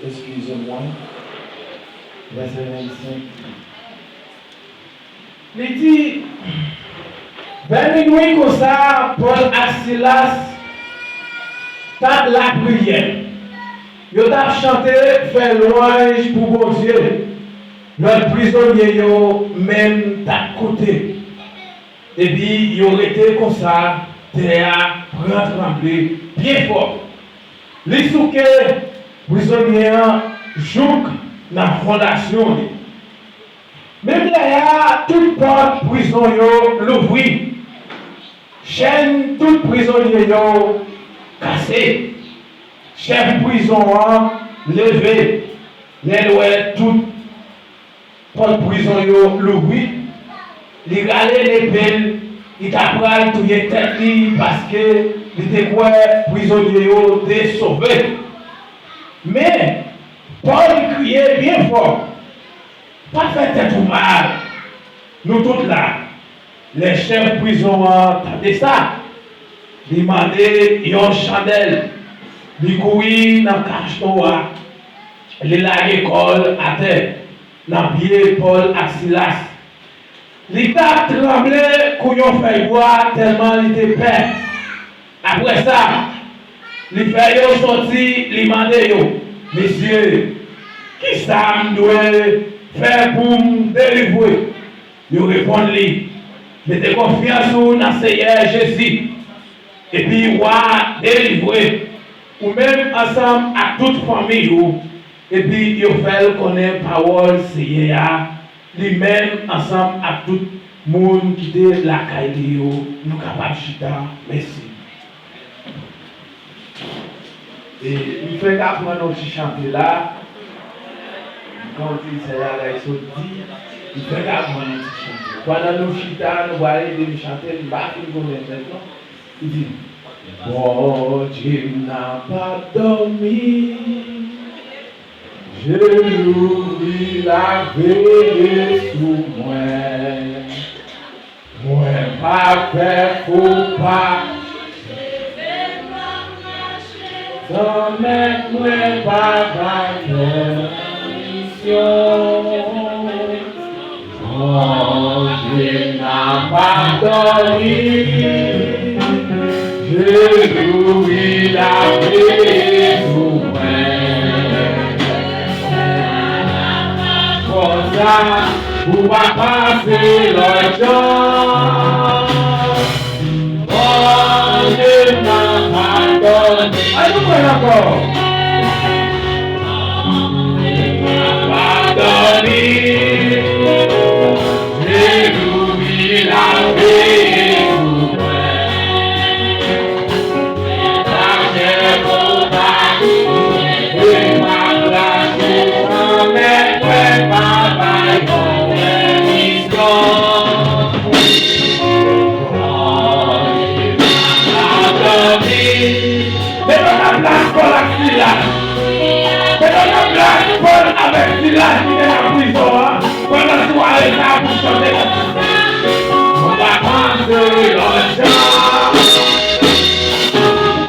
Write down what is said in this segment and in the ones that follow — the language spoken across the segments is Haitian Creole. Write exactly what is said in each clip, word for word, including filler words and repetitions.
Excusez-moi. Vèsè vennsenk. Li di, vè minwi konsa, Pòl ak Silas t ap lapriyè. Yo t ap chante, fè lwanj pou Bondye. Lòt prizonye yo menm t ap koute. Epi yo rete konsa, tè a pran tranble byen fò. Li souke prizonye an jouk nan fondasyon li. Menm lè a, tout pòt prizon yo louvri. Chèn tout prizonye yo kase. Chèf prizon an leve lè l wè tout pòt prizon yo louvri, li rale nepe l, li ta pral touye tèt li paske li te kwè prizonye yo te sove. Men, Pòl kriye byen fò, "Pa fè tèt ou mal, nou tout la." Lè chèf prizon an tande sa, li mande yon chandèl, li kouri nan kachto a, li lage kò l atè nan pye Pòl ak Silas. Li t ap tranble kou yon fèy bwa tèlman li te pè. Apre sa, li fè yo soti, li mande yo, "Mesye, ki sa m dwe fè pou m delivre?" Yo reponn li, "Mete konfyans ou nan Seyè Jezi, epi w a delivre, ou menm ansanm ak tout fanmi ou." Epi yo fè l konnen pawòl Seyè a, li menm ansanm ak tout moun ki te lakay li yo. Nou kapab chita. Mèsi. E, m fèk aprann yon ti chante la. Kon ti sè la, la, sot di, m fèk aprann yon ti chante. Pandan nou chita, nou pral ede m chante, m pa fin konnen tèt non. Li di, Bondye m nan p ap dòmi, je louvri l ap veye sou mwen. Mwen p ap fè fo pa. Zanmi mwen pa bay pèmisyon. Bondye nan padone. Je louvri l ap veye sou mwen. Konsa, ou pa panse lòt jan. Bondye nan padone. Ann nou pran l ankò. Padone. Je louvri l ap veye sou mwen. Lachè konpani, mwen pa lage, mwen pa bay mwen pèmisyon. Mete nan plas Pòl ak Silas. Mete nan plas Pòl avèk Silas ki te nan prizon an pandan sware sa a pou chante konsa. Mwen pa panse lòt jan.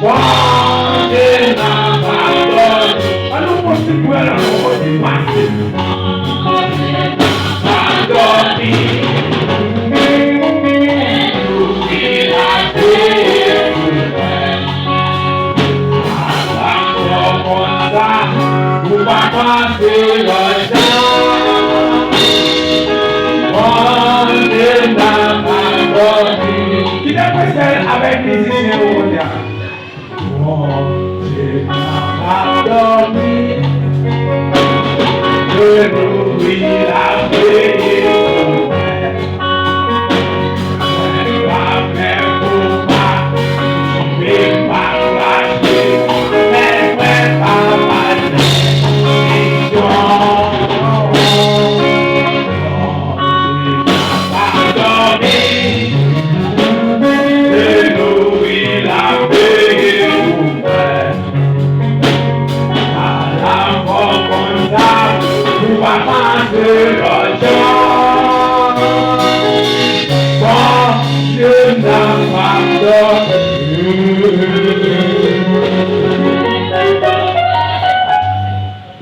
Bondye nan padone. Ann nou pran ti pwen la, nou pran ti pase. Padone. Louvri l ap veye sou mwen. Avan m fè w konn sa, ou pa panse lòt jan. Bondye nan padone. Kite presèl avèk mizisyen yo kounye a. Bondye nan padone. Je louvri l ap veye sou mwen. Mwen pa fè fo pa, tonbe pa krache, men mwen pa bay pèmisyon.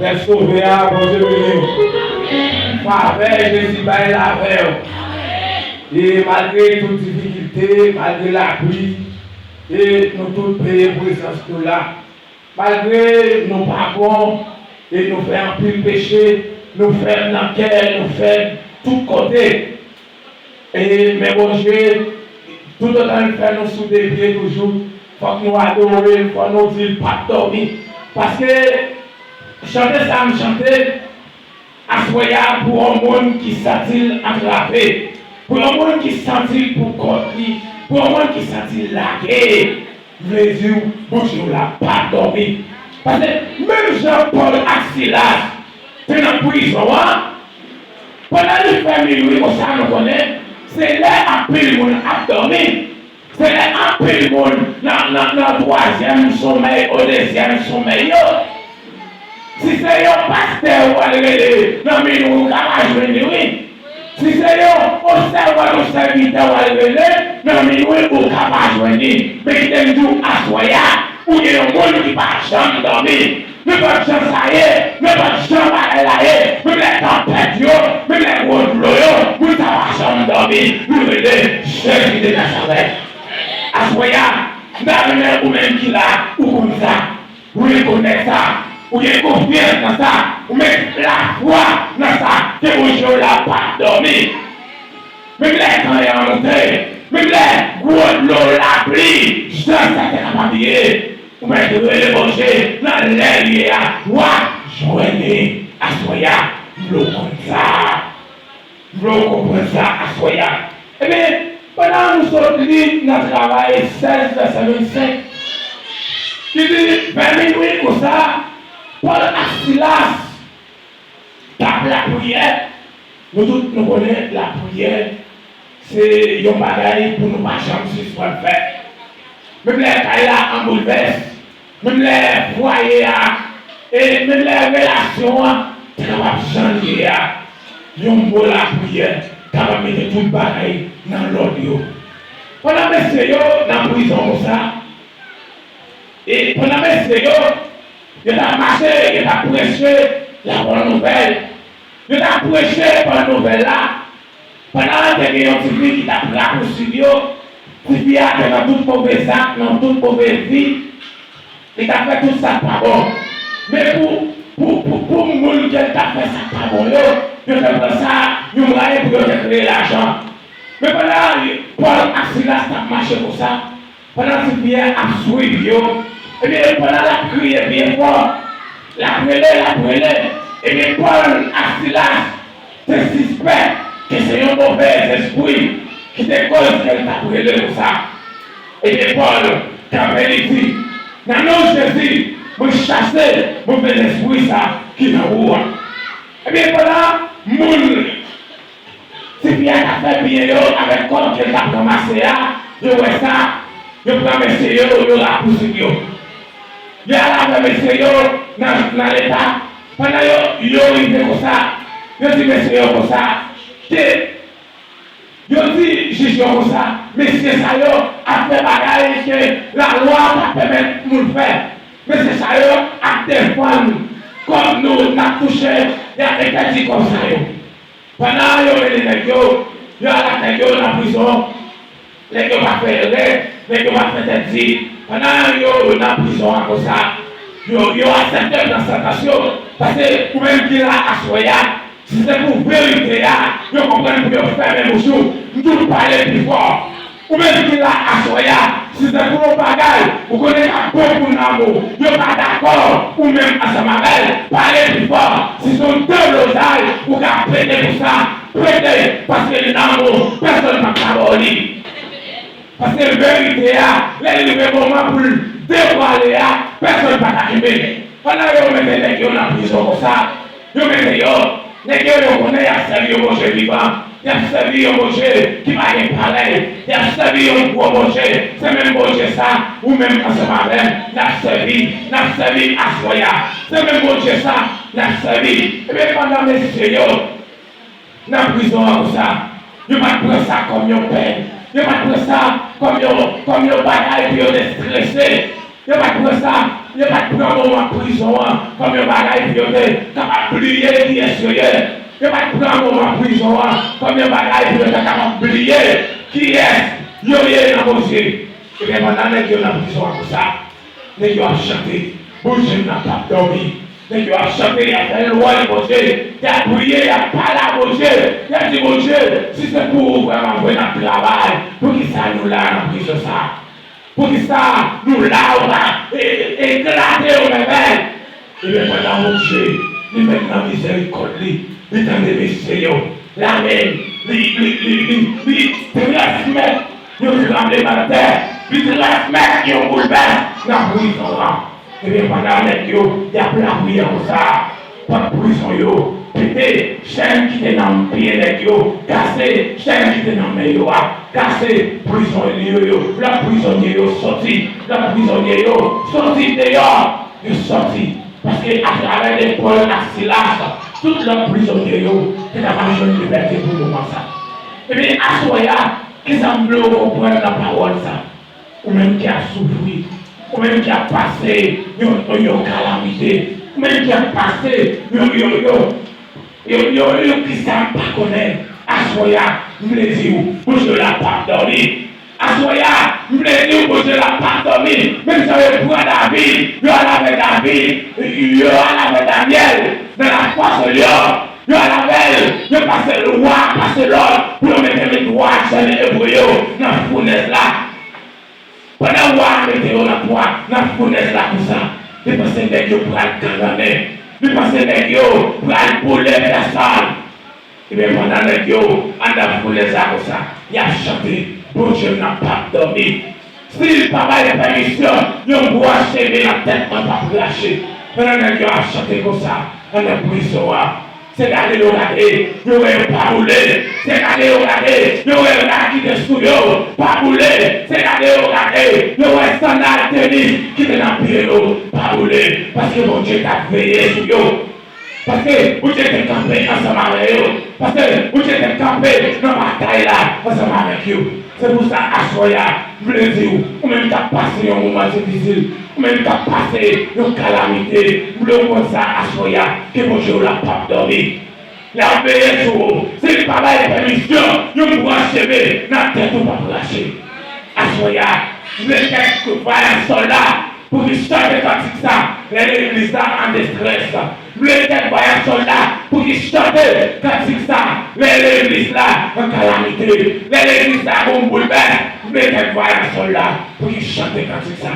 Sèl Sovè a, Bondye beni w. Favè Jezi bay l avè w. E malgre tout difikilte, malgre lapli, e nou tout peye prezans nou la. Malgre nou pa bon, e nou fè anpil peche, nou fèb nan kè, nou fèb tout kote. E, men Bondye, toutotan l fè nou sou de pye toujou, fòk nou adore l, fòk nou di l p ap dòmi. Paske chante sa m chante aswè a pou yon moun ki santi l antrave, pou yon moun ki santi l pou kont li, pou yon moun ki santi l lage. M vle di w, Bondye w la p ap dòmi. Paske menm jan Pòl ak Silas te nan prizon an, pandan li fè minwi konsa, nou konnen, se lè anpil moun ap dòmi. Se lè anpil moun nan, nan, nan twazyèm somèy, o dezyèm somèy yo. Si se yon pastè w al rele nan minwi, ou ka pa jwenn li, wi. Si se yon, yon sèvant, yon sèvitè w al rele nan minwi, ou ka pa jwenn li. Men kite m di w aswè a, ou gen yon moun ki pa janm dòmi. Nenpòt jan sa ye, nenpòt jan bagay la ye, menm lè tanpèt yo, menm lè gwo dlo yo, moun sa pa janm dòmi. Nou rele Jezi de Nazarèt. Aswè a, m ta renmen ou menm ki la, ou konn sa. Ou rekonèt sa, ou gen konfyans nan sa, ou met lafwa nan sa, ke Bondye w la p ap dòmi. Menm lè tan an monte, menm lè gwo dlo lapli, jan sa te kapab ye, ou mèt rele Bondye nan lè l ye a, w ap jwenn li aswè a. M vle w konn sa. M vle w konprann sa aswè a. Ebyen, pandan nou sot li nan Travay sèz, vèsè vennsenk, ki di, vè minwi konsa, Pòl ak Silas t ap lapriyè. Nou tout, nou konnen lapriyè, se yon bagay pou nou pa janm sispann fè. Menm lè kay la an boulvès, menm lè fwaye a, e menm lè relasyon an te kapab jan l ye a, yon mo lapriyè kapab mete tout bagay nan lòd yo. Pandan mesye yo nan prizon konsa, e pandan mesye yo, yo t ap mache, yo t ap preche labòn nouvèl, yo t ap preche bòn nouvèl la. Pandan an te gen yon tifi ki t ap rapousiv yo, tifi a te nan tout move zak, nan tout move vi, li t ap fè tout sa k pa bon. Men pou, pou, pou, pou moun ke l t ap fè sa k pa bon yo, yo te pran sa yon mwayen pou yo te kreye lajan. Men pandan Pòl ak Silas t ap mache konsa, pandan tifi a ap swiv yo, ebyen, pandan l ap kriye byen fò, l ap rele, l ap rele, ebyen, Pòl ak Silas te sispèk ke se yon move espri ki te koz ke l t ap rele konsa. Ebyen, Pòl kanpe, li di, nan non Jezi, mwen chase move lespri sa ki nan ou a. Ebyen, pandan moun tifi a t ap fè byen yo avèk kòb ke l t ap ranmase a, yo wè sa, yo pran mesye yo, yo rapousiv yo. Yo al avè mesye yo nan, nan leta. Pandan yo, yo rive konsa, yo di mesye yo konsa, ke, yo di jij yo konsa, mesye sa yo ap fè bagay ke lalwa pa pèmèt moun fè. Mesye sa yo ap defann kòb nou, n ap touche, y ap entèdi kòb sa yo. Pandan yo mennen nèg yo, yo al ak nèg yo nan prizon. Nèg yo pa fè erè, nèg yo pa fè tèt di. Pandan yo nan prizon an konsa, yo, yo aksepte pran santans yo. Paske ou menm ki la aswè a, si se pou verite a, yo konprann pou yo fèmen bouch ou. M tou pale pi fò. Ou menm ki la aswè a, si se pou yon bagay ou konnen k ap bon pou nanm ou, yo pa dakò, ou menm ansanm avè l, pale pi fò. Si se yon deblozay ou ka pete pou sa, pete, paske nanm ou, pèsonn p ap ka ba w li. Paske verite a, lè l rive moman pou l devwale a, pèsonn pa ka kenbe l. Pandan yo mete nèg yo nan prizon konsa, yo mete yo, nèg yo, yo konnen y ap sèvi yon Bondye vivan, y ap sèvi yon Bondye ki pa gen parèy, y ap sèvi yon gwo Bondye. Se menm Bondye sa, ou menm ansanm avè m, n ap sèvi, n ap sèvi aswè a. Se menm Bondye sa, n ap sèvi. Ebyen, pandan mesye yo nan prizon an konsa, yo pa t pran sa kòm yon pèn, yo pa t pran sa kòm yon, kòm yon bagay pou yo te strese. Yo pa t pran sa, yo pa t pran moman prizon an kòm yon bagay pou yo te kapab bliye kiyès yo ye. Yo pa t pran moman prizon an kòm yon bagay pou yo te kapab bliye kiyès yo ye nan Bondye. Ebyen, pandan nèg yo nan prizon an konsa, nèg yo ap chante, Bondye m nan p ap dòmi. Nèg yo ap chante, y ap fè lwanj Bondye, y ap priye, y ap pale a Bondye, y ap di, Bondye, si se pou ou vrèman vre n ap travay, poukisa nou la nan prizon sa a? Poukisa nou la, ou pa e, e, eklate yo mèmèl? Ebyen, pandan Bondye, li menm nan mizèrikòd li, li tande mesye yo, lamen li, li, li, li, li transmèt yon tranblemanntè, li transmèt yon boulvès nan prizon an. Ebyen, pandan nèg yo, y ap lapriyè konsa, pòt prizon yo pete, chèn ki te nan pye nèg yo kase, chèn ki te nan men yo a kase, prizonye yo, lòt prizonye yo soti, lòt prizonye yo soti deyò, yo soti. Paske atravè de Pòl ak Silas, tout lòt prizonye yo te kapab jwenn libète pou moman sa. Ebyen, aswè a, kisa m vle w konprann nan pawòl sa? Ou menm ki ap soufri, ou menm ki ap pase yon, yon kalamite, ou menm ki ap pase yon, yon, yon, yon, yon, yon kisa m pa konnen, aswè a, m vle di w, Bondye la p ap dòmi. Aswè a, m vle di w, Bondye la p ap dòmi. Menm jan yo pran David, yo al avè David, yo al avè Danyèl nan lafwa sou lyon, yo al avè l, yo pase l, wa pase lòd pou yo mete l twa jèn ebre yo nan founèz la. Pandan wa a mete yo nan twa, nan founèz la konsa, li panse nèg yo pral kangannen. Li panse nèg yo pral boule pèsòn. Ebyen, pandan nèg yo anndan founèz la konsa, y ap chante, Bondye m nan p ap dòmi. Si l pa bay pèmisyon, yon bwa cheve nan tèt mwen p ap rache. Pandan nèg yo ap chante konsa, anndan prizon an, se gade yo gade, yo wè yo pa boule. Se gade yo gade, yo wè rad ki te sou yo pa boule. Se gade yo gade, yo wè sandal tenis ki te nan pye yo pa boule. Paske Bondye t ap veye sou yo. Paske Bondye te kanpe ansanm avè yo. Paske Bondye te kanpe nan batay la ansanm avèk yo. Se pou sa, aswè a, m vle di w, ou menm k ap pase yon moman difisil, ou menm k ap pase yon kalamite, m vle w konn sa aswè a, ke Bondye w la p ap dòmi. L ap veye sou ou. Si l pa bay pèmisyon, yon branch cheve nan tèt ou p ap rache. Aswè a, m vle kèk vayan sòlda pou ki chante kantik sa lè legliz la an destrès. M vle kèk vayan sòlda pou ki chante kantik sa lè legliz la an kalamite, lè legliz la gon boulvès. M vle kèk vayan sòlda pou ki chante kantik sa.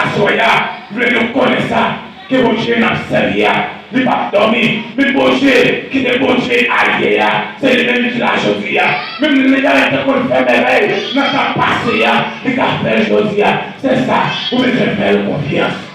Aswè a, m vle nou konnen sa, ke Bondye n ap sèvi a, li p ap dòmi. Menm Bondye ki te Bondye ayè a, se li menm ki la jodi a. Menm jan l te konn fè mèvèy nan tan pase a, li ka fè l jodi a. Se sa, ou bezwen fè l konfyans.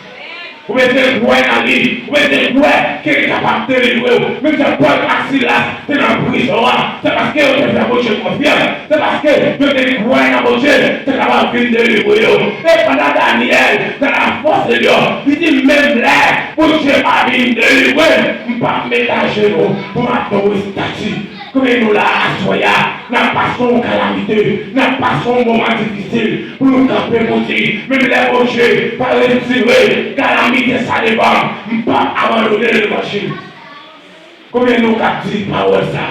Ou bezwen kwè nan li. Ou bezwen kwè ke li kapab delivre w. Menm jan Pòl ak Silas te nan prizon an, se paske yo te fè Bondye konfyans. Se paske yo te kwè nan Bondye te kapab vin delivre yo. E pandan Danyèl nan lafwa sou lyon, li di, menm lè Bondye pa vin delivre m, m p ap met ajenou pou m adore estati. Konbyen nou la aswè a, n ap pase yon kalamite, n ap pase yon moman difisil, pou nou kanpe pou di, menm lè Bondye pa retire kalamite sa devan m, m p ap abandone levanjil. Konbyen nou k ap di pawòl sa?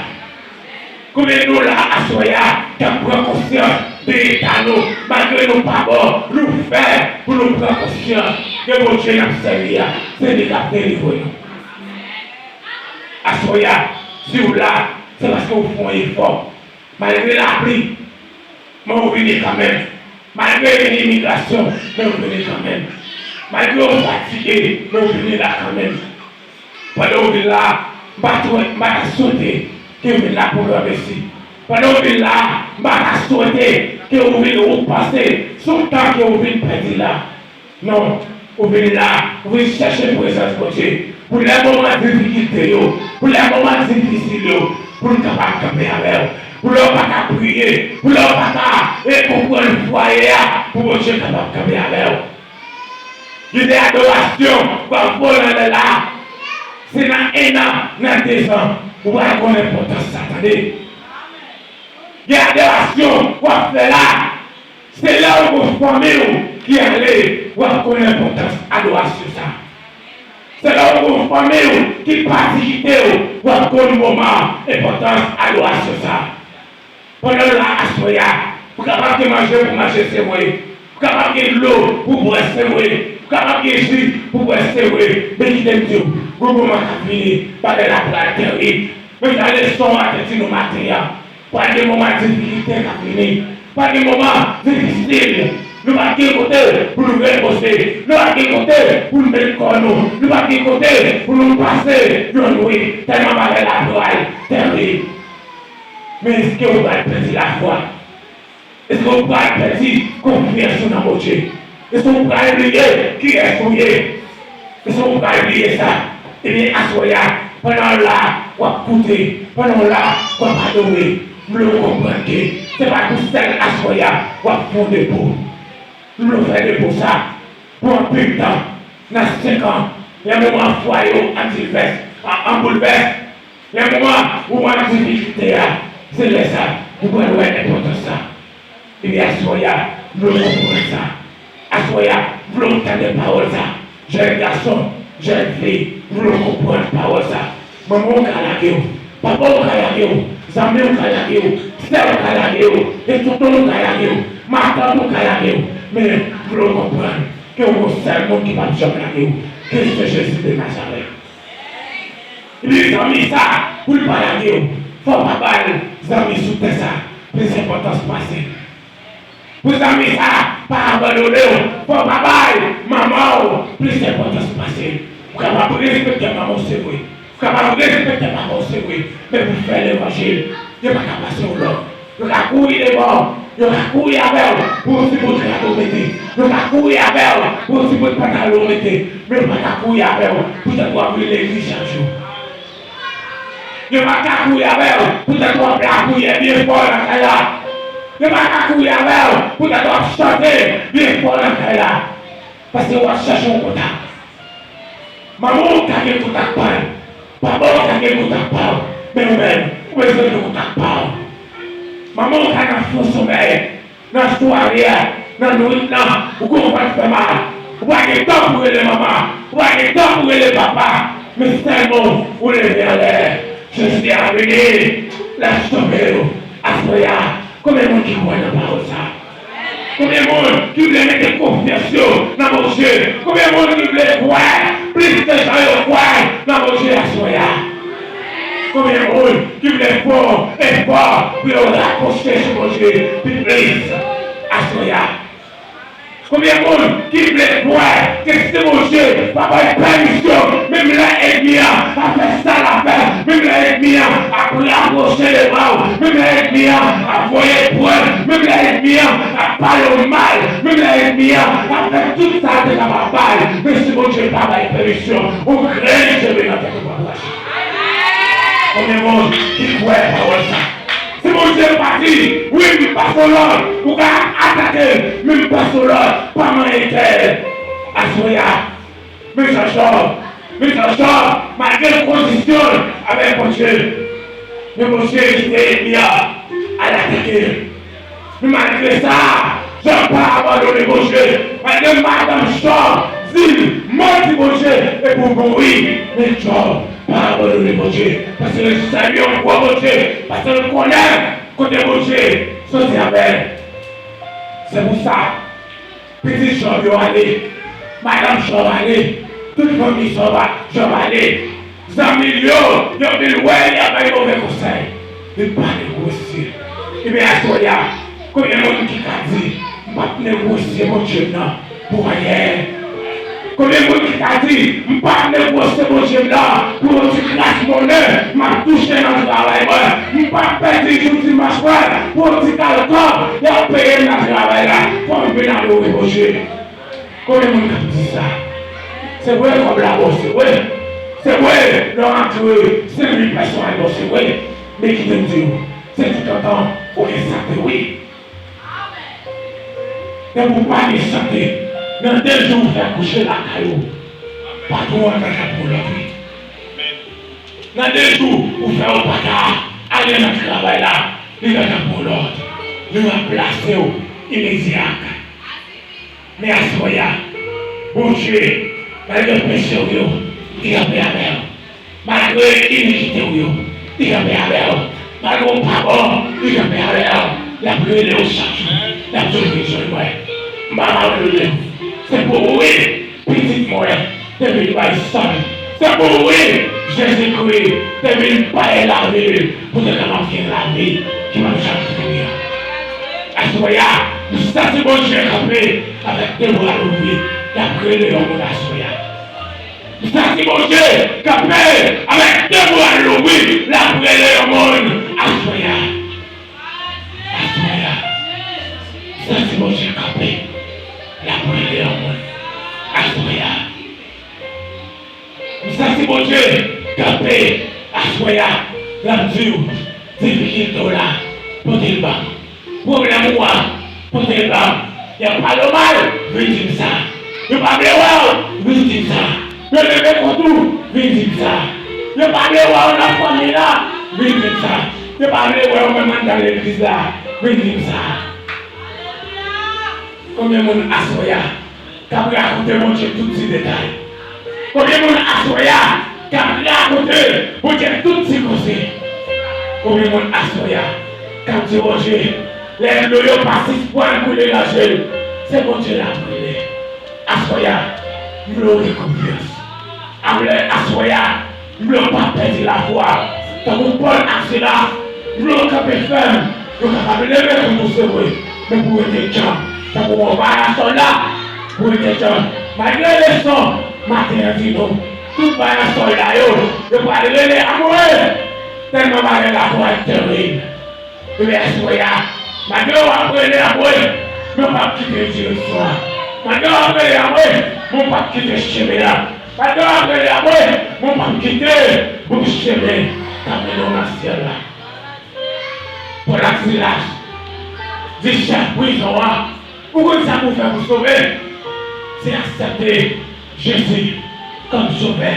Konbyen nou la aswè a k ap pran konsyans de eta nou, malgre nou pa bon, nou fè pou nou pran konsyans ke Bondye n ap sèvi a, se li k ap delivre nou? Aswè a, si w la, se paske w fè yon efò. Malgre lapli, men w vini kanmenm. Malgre gen imigrasyon, men w vini kanmenm. Malgre w fatige, men w vini la kanmenm. Pandan w vin la, m pa t, m pa ta swete ke w vin la pou granmesi. Pandan w vin la, m pa ta swete ke w vin repanse sou tan ke w vin pèdi la. Non, ou vin la, ou vin chèche prezans Bondye. Pou lè moman difikilte yo, pou lè moman difisil yo, pou l kapab kanpe avè w. Pou lè w pa ka priye, pou lè w pa ka, e, konprann fwaye a, pou Bondye kapab kanpe avè w. Gen de adorasyon w ap vole anlè la. Se nan en an, nan de zan, ou pral konn enpòtans sa, tande. Gen adorasyon w ap fè la. Se lè w gon fanmi w ki ale, w ap konn enpòtans adorasyon sa. Se lè w gon fanmi w ki pati kite w, w ap konn moman enpòtans adorasyon sa. Pandan w la aswè a, ou kapab gen manje pou manje, se vre. Ou kapab gen dlo pou bwè, se vre. Ou kapab gen ji pou bwè, se vre. Men kite m di w, gon moman k ap vini, bagay la pral tèrib. Men jan leson an te di nou maten an, pral gen moman difikilte k ap vini. Pral gen moman difisil. Nou p ap gen kote pou nou repoze. Nou p ap gen kote pou nou met kò nou. Nou p ap gen kote pou nou pase yon nwit. Tèlman bagay la pral tèrib. Men èske ou pral pèdi lafwa? Èske ou pral pèdi konfyans ou nan Bondye? Èske ou pral bliye kiyès ou ye? Èske ou pral bliye sa? Ebyen, aswè a, pandan w la, w ap koute, pandan w la, w ap adore, m vle w konprann ke se pa pou sèl aswè a w ap fè yon depo. M vle w fè depo sa pou anpil tan. Nan senk an, lè moman fwaye w an divès, an, an boulvès, lè moman ou an difikilte a, se lè sa ou pral wè enpòtans sa. Ebyen, aswè a, m vle w konprann sa. Aswè a, m vle w tande pawòl sa. Jèn gason, jèn fi, m vle w konprann pawòl sa. Manman w ka lage w, papa w ka lage w, zanmi w ka lage w, sè w ka lage w, e tonton w ka lage w, matant w ka lage w. Men, m vle w konprann ke w gon sèl moun ki p ap janm lage w, Kris Jezi de Nazarèt. Li zanmi sa, pou l pa lage w, fò w pa bay zanmi sou tè sa plis enpòtans pase l. Pou zanmi sa pa abandone w, fò w pa bay manman w plis enpòtans pase l. Ou kapab respekte manman w, se vre. Ou kapab respekte papa w, se vre. Men pou fè levanjil, yo pa ka pase w lòd. Yo ka kouri devan w, yo ka kouri avè w pou yon ti bout rad ou mete. Yo ka kouri avè w pou yon ti bout pantalon ou mete. Men yo pa ka kouri avè w poutèt w ap vin legliz chak jou. Yo pa ka kouri avè w poutèt w ap lapriyè byen fò nan kay la. Yo pa ka kouri avè w poutèt w ap chante byen fò nan kay la. Paske w ap chèche yon kontak. Manman w ka gen kontak pa l. Papa w ka gen kontak pa w. Men ou menm, ou bezwen gen kontak pa w. Manman w ka nan fon somèy. Nan sware a, nan nwit lan, ou konprann fè mal. Ou pa gen tan pou rele manman, ou pa gen tan pou rele papa. Men sèlman ou leve anlè. Jezi a vini, l ap sove w. Aswè a, konbyen moun ki kwè nan pawòl sa? Konbyen moun ki vle mete konfyans yo nan Bondye? Konbyen moun ki vle kwè plis ke jan yo kwè nan Bondye aswè a? Konbyen moun ki vle fè yon efò pou yo rapwoche sou Bondye pi plis aswè a? Konbyen moun ki vle kwè ke si Bondye pa bay pèmisyon, menm lè ènmi an ap fè sa l ap fè, menm lè ènmi an ap rapwoche devan w, menm lè ènmi an ap voye eprèv, menm lè ènmi an ap pale w mal, menm lè ènmi an ap fè tout sa l te kapab bay, men si Bondye pa bay pèmisyon, ou krenn Dye nan tèt ou pa pral. Konbyen moun ki kwè pawòl sa? Si Bondye pa di, wi, m pase w lòd, ou ka atake l, men m pase w lòd, pa manyen kè l. Aswè a, men jan Jòb, men jan Jòb, malgre l kondisyon l avèk Bondye, men Bondye kite ènmi an al atake l. Men malgre sa, Jòb pa abandone Bondye. Malgre madanm Jòb di l modi Bondye, epi w mouri, men Jòb pa abandone Bondye. Paske l sèvi yon gwo Bondye. Paske l konnen kote Bondye soti avè l. Se pou sa, pitit Jòb yo ale, madanm Jòb ale, tout fanmi Jòb a-, Jòb ale. Zanmi l yo, yo vin wè l, y ap bay move konsèy. Li pa negosye. Ebyen, aswè a, konbyen moun ki ka di, m p ap negosye Bondye m nan pou anyen? Konbyen moun ki ka di, m p ap negosye Bondye m nan pou yon ti kras monnen m ap touche nan travay mwen? M p ap pèdi jou dimanch mwen pou yon ti kal kòb y ap peye m nan travay la. Fò m vin adore Bondye. Konbyen moun k ap di sa? Se vre, kòb la bon, se vre. Se vre, lè w antre, senk mil pèsòn al bon, se vre. Men kite m di w, se tout antan ou gen sante, wi. Depi w pa gen sante, nan de jou ou fè kouche lakay ou, patwon an ta ka pran lòt, wi. Nan de jou ou fè w pa ka ale nan travay la, li gentan pran lòd. Li ranplase w. Imedyak. Men aswè a, Bondye, malgre peche w yo, li kanpe avè w. Malgre inikite w yo, li kanpe avè w. Malgre w pa bon, li kanpe avè w. L ap rele w chak jou. L ap di w vin jwenn mwen. M pa abandone w. Se pou ou wi, pitit mwen, te vin bay san l. Se pou ou wi, Jezikri te vin peye lavi l pou te kapab gen lavi ki p ap janm fini an. Aswè a, m santi Bondye kanpe avèk de bra l ouvri, l ap rele yon moun aswè a. M santi Bondye kanpe avèk de bra l louvri, l ap rele yon moun aswè a. Aswè a. M santi Bondye kanpe, l ap rele yon moun aswè a. M santi Bondye kanpe aswè a, l ap di w, difikilte w la, pote l ban m. Pwoblèm ou a, pote l ban m. Y ap pale w mal, vin di m sa. Yo pa vle wè w, vin di m sa. Yo leve kont ou, vin di m sa. Yo pa vle wè w nan fanmi la, vin di m sa. Yo pa vle wè w menm anndan legliz la, vin di m sa. Konbyen moun aswè a k ap rakonte Bondye tout ti detay? Konbyen moun aswè a k ap rakonte Bondye tout ti koze? Konbyen moun aswè a k ap di Bondye, lè dlo yo pa sispann koule nan je l, se Bondye l ap rele? Aswè a, m vle w gen konfyans. Avle aswè a, m vle w pa pèdi lafwa. Tankou Pòl ak Silas, m vle w kanpe fèm. Yo kapab leve kont ou, se vre, men pou w rete djanm. Tankou yon vayan sòlda, pou w rete djanm. Malgre leson maten an di nou, tout vayan sòlda yo, yo pral rele Amwey, tèlman bagay la pral terib. Ebyen, aswè a, malgre w ap rele Amwey, men w p ap kite direksyon an. Malgre w ap rele Amwey, men w p ap kite chemen an. Malgre w ap rele Amwey, men w p ap kite bout chemen k ap mennen w nan syèl la. Pòl ak Silas di chèf prizon an, ou konn sa pou w fè pou w sove? Se aksepte Jezi kòm Sovè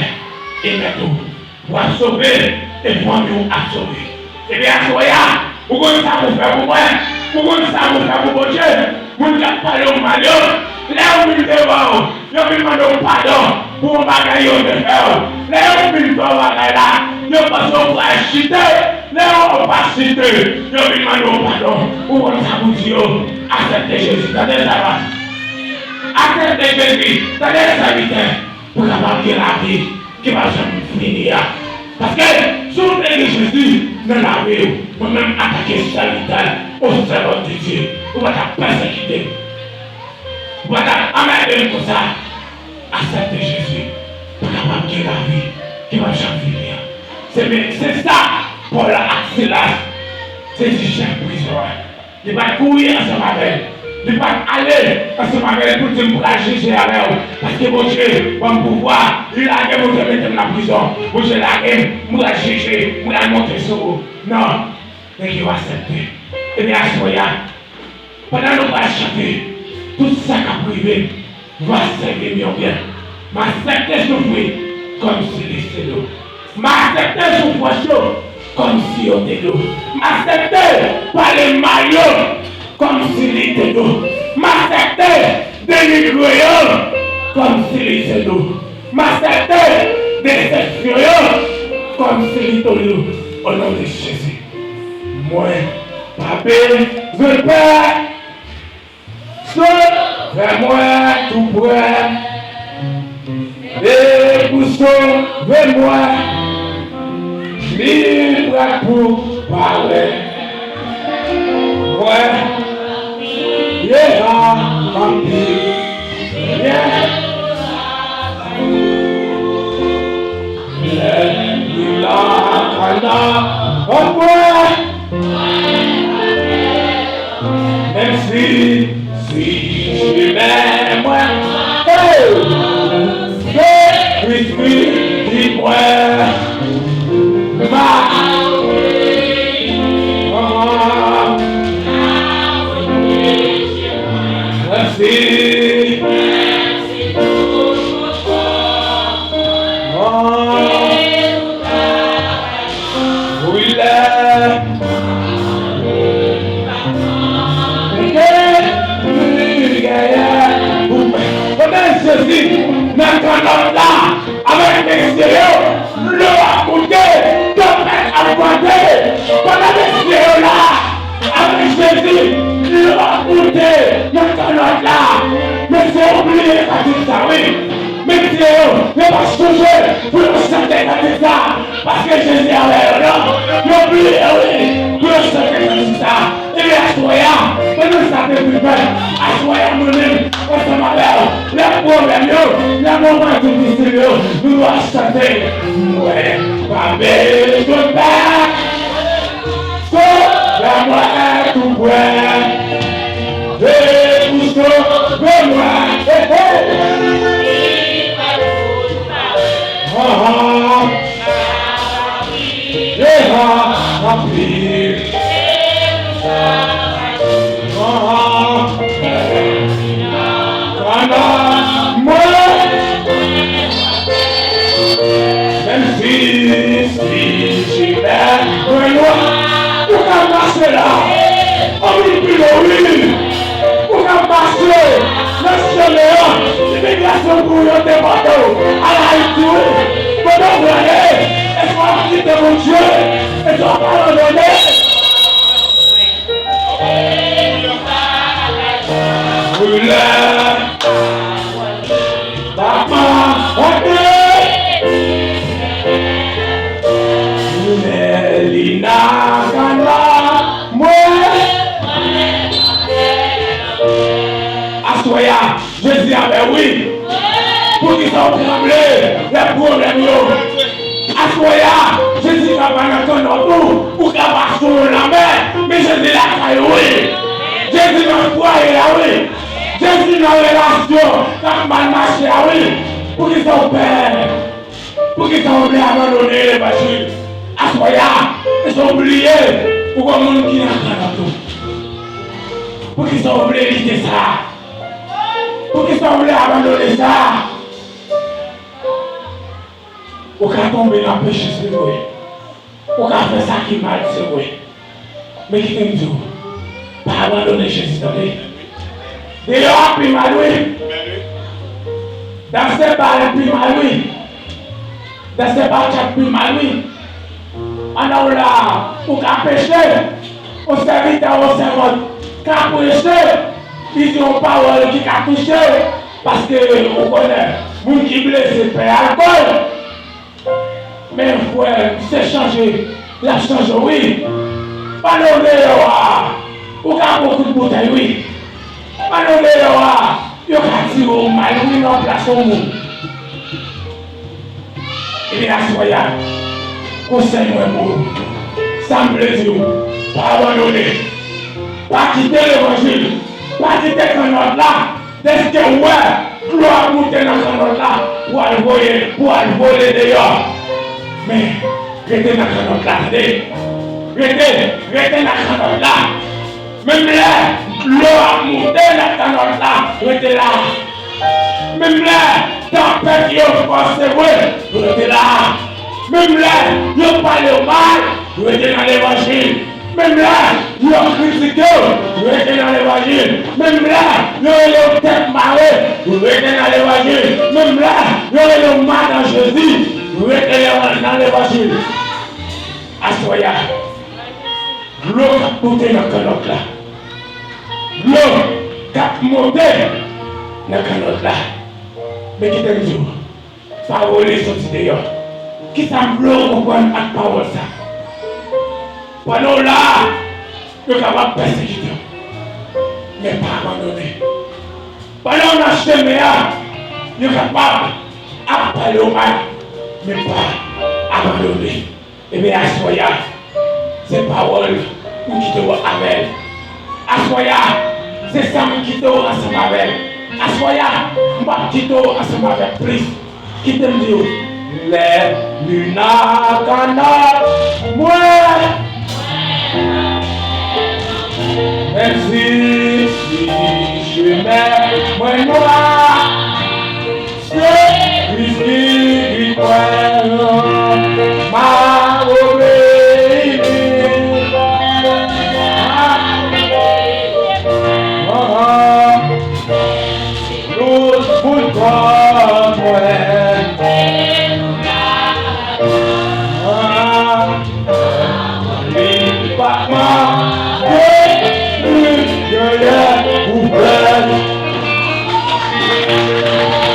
e Mèt ou. W ap sove, e fanmi w ap sove. Ebyen, aswè a, ou konn sa pou w fè pou mwen, ou konn sa pou w fè pou Bondye. Moun k ap pale w mal yo, lè yo vin devan w, yo vin mande w padon pou yon bagay yo te fè w. Lè yo fin fè w bagay la, yo panse w pral chite. Lè yo pa chite, yo vin mande w padon. Ou konn sa pou w di yo? Aksepte Jezi. Tande sa, pa. Aksepte Jezi. Tande, sèvitè. Pou w kapab gen lavi ki p ap janm fini a. Paske, si w te gen Jezi nan lavi w, mwen menm, antanke sèvitè ou sèvant de Dye, ou pa t ap pèsekite m. Ou pa t ap anmède m konsa. Aksepte Jezi pou w kapab gen lavi ki p ap janm fini an. Se men, se sa Pòl ak Silas te di chèf prizon an. Li pa t kouri ansanm avè l. Li pa t ale ansanm avè l pou l di, "M pral jije avè w, paske Bondye ban m pouvwa." Li lage Bondye mete m nan prizon. Bondye lage m, m pral jije, m pral monte sou ou. Non. Nèg yo aksepte. Ebyen, aswè a, pandan nou pral chante, tout sa k ap rive m, va sèvi m yon byen. M aksepte soufri kòmsi li se do. M aksepte soufrans yo kòmsi yo te do. M aksepte pale mal yo kòmsi li te do. M aksepte denigre yo kòmsi li se do. M aksepte desepsyon yo kòmsi li te do. O non de Jezi. Mwen pa bezwen pè. Sovè mwen tou prè. E pou sove mwen, li prè pou parèt. Mwen, ye la, anpil, ye. Lè m la kana, anpil. Menm si, si chemen mwen, hey, se Kris ki di mwen, ma, ah, menm si, ah, wi, lè Yo pa sonje pou yo chante kantik sa, paske Jezi avè yo, non? Yo bliye, wi, pou yo chante kantik sa. Ebyen, aswè a, pandan sa te vin fèt, aswè a, mwen menm, ansanm avè w, lè pwoblèm yo, lè moman difisil yo, nou dwe chante. Mwen pa bezwen pè. Sovè mwen tou prè. Debouche sove mwen. Hey, hey. Ah, ah. Yeah, ah, ah, please. Ah, ah. Pandan mwen Menm si, si chimèn mwen nwa, ou ka mache la. Anpil pilo, wi. Ou ka mache nan chemen an. Imigrasyon pou yo depòte w al Ayiti, wi. Kote w prale? Èske w ap kite Bondye? Èske w ap abandone? Koulè. Papa, ok. Lè li nan kanal mwen. Aswè a, Jezi avè w, wi. Poukisa w tranble lè pwoblèm yo? Aswè a, Jezi ka pa nan kannòt ou, ou ka pa sou lanmè, men Jezi lakay ou, wi. Jezi nan fwaye a, wi. Jezi nan relasyon k ap mal mache a, wi. Poukisa w pè? Poukisa w vle abandone levanjil? Aswè a, èske w bliye ou gon moun ki nan kannòt ou? Poukisa w vle kite sa? Poukisa w vle abandone sa? Ou ka tonbe nan peche, se vre. Ou ka fè sa ki mal, se vre. Men kite m di w, pa abandone Jezi, tande. Deyò a pi mal, wi. Dans de bal pi mal, wi. Dans de bachata pi mal, wi. Pandan w la, ou ka peche. Yon sèvitè, yon sèvant ka preche, li di yon pawòl ki ka touche, paske ou konnen, moun ki blese pè alkòl. Men frè, misye chanje, l ap chanje, wi. Pandan w deyò a, ou ka pran kout boutèy, wi. Pandan w deyò a, yo ka tire w mal, wi, nan plas yon moun. Ebyen, aswè a, konsèy mwen pou ou, sa m vle di w, pa abandone. Pa kite levanjil. Pa kite kannòt la. Dèske w wè dlo ap moute nan kannòt la, pou al voye, pou al vole deyò. Men, rete nan kannòt la, tande. Rete, rete nan kannòt la. Menm lè dlo ap moute nan kannòt la, rete la. Menm lè tanpèt yo fòse vre, rete la. Menm lè yo pale w mal, rete nan levanjil. Menm lè yo kritike w, rete nan levanjil. Menm lè yo rele w tèt mare, rete nan levanjil. Menm lè yo rele w madan Jezi, rete nan levanjil. Aswè a, dlo k ap moute nan kannòt la. Dlo k ap moute nan kannòt la. Men kite m di w, pa vole soti deyò. Kisa m vle w konprann ak pawòl sa? Pandan w la a, yo kapab pèsekite w. Men pa abandone. Pandan w nan chemen an, yo kapab ap pale w mal. Men pa abandone. Ebyen, aswè a, se pawòl m kite w avè l. Aswè a, se sa m kite w ansanm avè l. Aswè a, m p ap kite w ansanm avè l plis. Kite m di w, lè li nan kannòt mwen, menm si, si chemen mwen nwa,